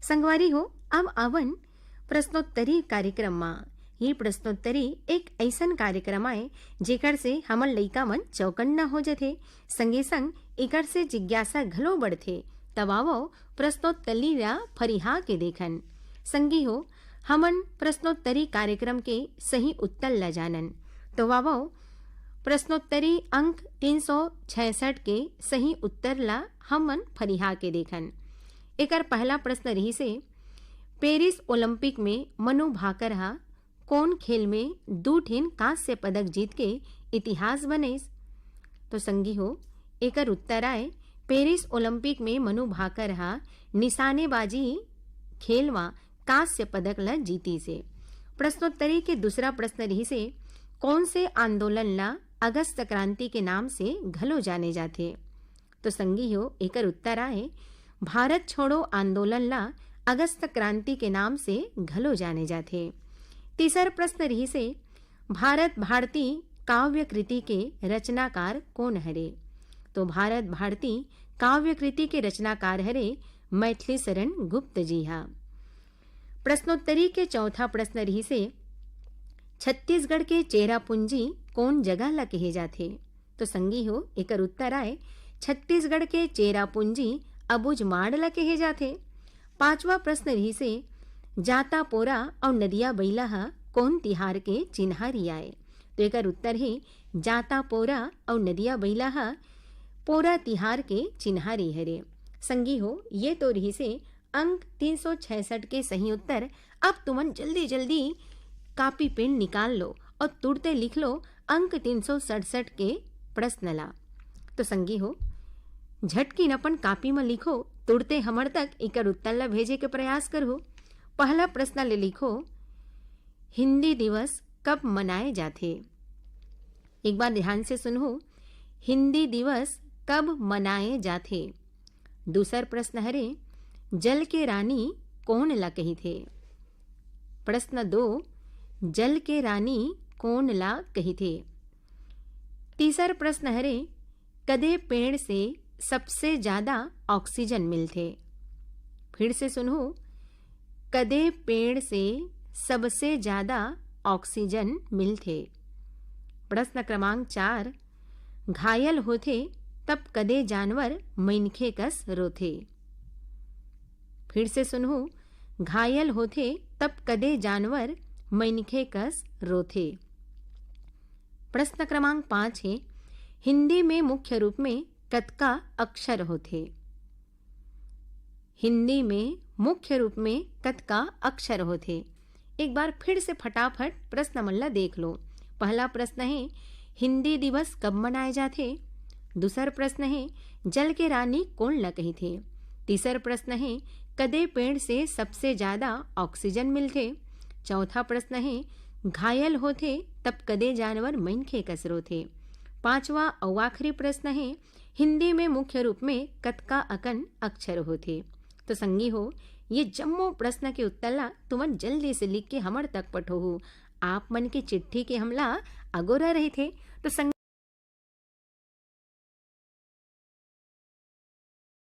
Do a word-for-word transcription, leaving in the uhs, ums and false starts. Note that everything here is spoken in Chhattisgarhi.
संगवारी हो, अब आवन प्रश्नोत्तरी कार्यक्रम मा। ये प्रश्नोत्तरी एक ऐसन कार्यक्रम आय, जेकर से हमन लइका मन चौकन्ना हो जथे, संगे संग एकर से जिज्ञासा घलो बढ़थे। तब आवो, प्रश्नोत्तरी ला फरिहा के देखन। संगी हो, हमन प्रश्नोत्तरी कार्यक्रम के सही उत्तर ला जानन। तो आवो, प्रश्नोत्तरी अंक तीन सौ छियासठ के सही उत्तर ला हमन फरिहा के देखन। एकर पहला प्रश्न रहिसे, पेरिस ओलंपिक में मनु भाकर हा कोन खेल में दू ठिन कांस्य पदक जीत के इतिहास बनइस? तो संगी हो, एकर उत्तर आय, पेरिस ओलंपिक में मनु भाकर हा निशानेबाजी खेल मा कांस्य पदक ल जीतीस हे। प्रश्नोत्तरी के दूसरा प्रश्न रहिसे, कोन से आंदोलन ला अगस्त क्रांति के नाम से घलो जाने जाथे? तो संगी हो, एकर उत्तर आय, भारत छोड़ो आंदोलन ला अगस्त क्रांति के नाम से घलो जाने जाथे। तीसर प्रश्न रहिसे, भारत भारती काव्य कृति के रचनाकार कोन हरे? तो भारत भारती काव्य कृति के रचनाकार हरे मैथिली शरण गुप्त जी हा। प्रश्नोत्तरी के चौथा प्रश्न रहिसे, छत्तीसगढ़ के चेरापूंजी कोन जगह ला कहे जाथे? तो संगी हो, एकर उत्तर आय, छत्तीसगढ़ के चेरापूंजी अबुझमाड़ ला कहे जाथे। पांचवा प्रश्न रहिसे, जाता पोरा अउ नदिया बइला ह कोन तिहार के चिन्हारी आय? तो एकर उत्तर हे, जाता पोरा अउ नदिया बइला ह पोरा तिहार के चिन्हारी हरे। संगी हो, ये तो रहिसे अंक तीन सौ छियासठ के सही उत्तर। अब तुमन जल्दी जल्दी कापी पेन निकाल लो और तुरते लिख लो अंक तीन सौ सड़सठ के प्रश्न ला। तो संगी हो, झटकिन अपन कापी म लिखो, तुरते हमर तक एकर उत्तर ला भेजे के प्रयास करहु। पहला प्रश्न ले लिखो, हिंदी दिवस कब मनाए जाथे? एक बार ध्यान से सुनहु, हिंदी दिवस कब मनाए जाथे? दूसर प्रश्न हरे, जल के रानी कोन ला कहिथे? प्रश्न दो, जल के रानी कोन ला कहिथे? तीसर प्रश्न हरे, कदे पेड़ से सबसे ज्यादा ऑक्सीजन मिलथे? फिर से सुनहु, कदे पेड़ से सबसे ज्यादा ऑक्सीजन मिलथे? प्रश्न क्रमांक चार, घायल होथे तब कदे जानवर मइनखे कस रोथे? फिर से सुनहु, घायल होथे तब कदे जानवर मइनखे कस रोथे? प्रश्न क्रमांक पाँच हे, हिंदी में मुख्य रूप में कतका अक्षर होथे? हिंदी में मुख्य रूप में कतका अक्षर होथे? एक बार फिर से फटाफट प्रश्न मन ला देख लो। पहला प्रश्न हे, हिंदी दिवस कब मनाए जाथे? दूसर प्रश्न हे, जल के रानी कोन ला कहिथे? तीसर प्रश्न हे, कदे पेड़ से सबसे ज्यादा ऑक्सीजन मिलथे? चौथा प्रश्न हे, घायल होथे तब कदे जानवर मइनखे कस रोथे? पांचवा अउ आखिरी प्रश्न हे, हिंदी में मुख्य रूप में कतका अकन अक्षर होथे? तो संगी हो, ये जम्मो प्रश्न के उत्तर ला तुमन जल्दी से लिख के हमर तक पठोहू। आप मन के चिट्ठी के हमला अगोरा रहिथे। तो संगी